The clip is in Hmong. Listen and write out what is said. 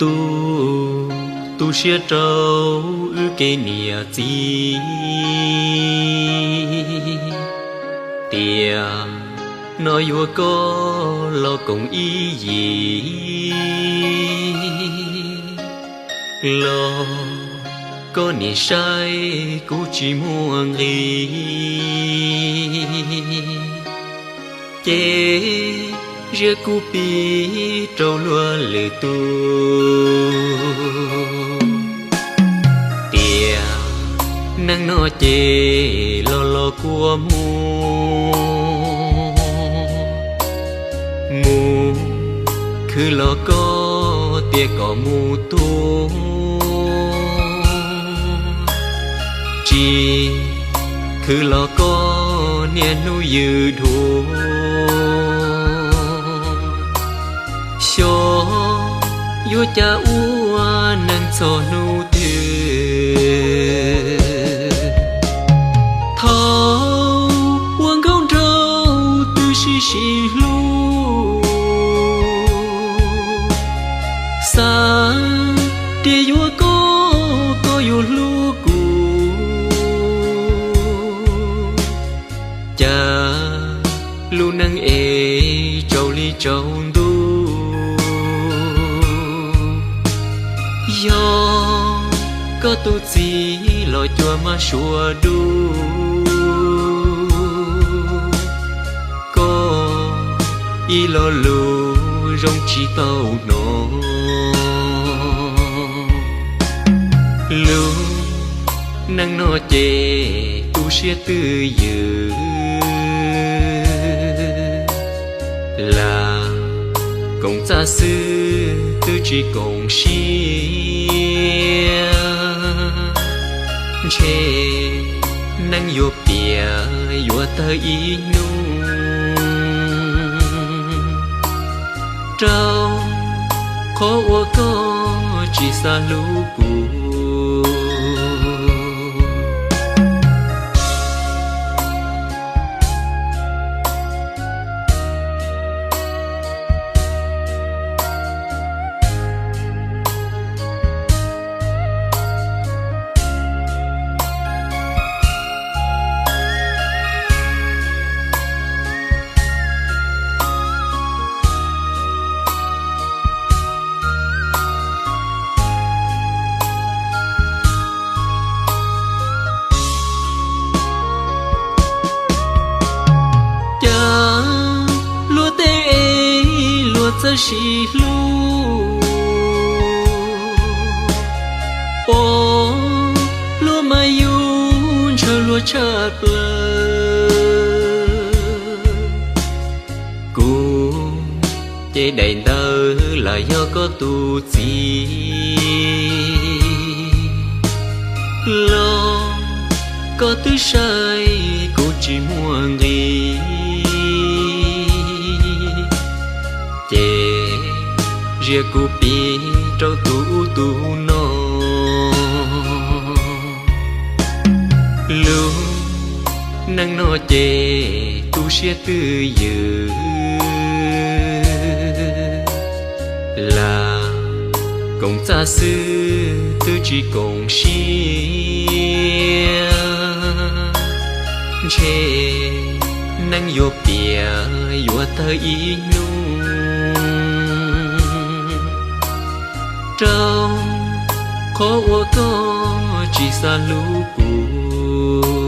Tu, tu siab rau wb kev niam txiv, tiam no yuav koj los koom ib yim los, koj niam saib kuv tsis muaj nqis, ces ziab kuv pib rau luag lwm tus. Tiam neej no ces los los kua muag, mus khwv los koj tias kom mus tuag, tsis khwv los koj niaj hnub yws dhuav. Xyov yuav cas ua neeg txog hnub twg, thaum ua nkauj nraug twb sib sib hlub, xav tias yuav koj koj yuav hlub kuv, cas lub neej es tsaus li tsaus ntuj. Yog koj tus txiv los cuag mab suav dub, koj ib lo lus zoo tsis tau hnov. Lub neej no ces tu siab twj ywm, lam koom txaj xwb twb tsis koom siab. Ntshe neej yuav piam yuav tawg ib hnub, rau qhov uas koj tsis xav hlub kuv. Cas luag tej es luag txawj sib hlub, pom luag mas yus ntshaw luag tshaj plaws. Kuv ces daim ntawv lam yog koj tus txiv, los koj twb saib kuv tsis muaj nqis, ces ziab kuv pib rau tus ub tus no. Lub neej no ces tu siab twj ywm, lam koom txaj xwb twb tsis koom siab. Ntshe neej yuav piam yuav tawg ib hnub, rau qhov uas koj tsis xav hlub kuv.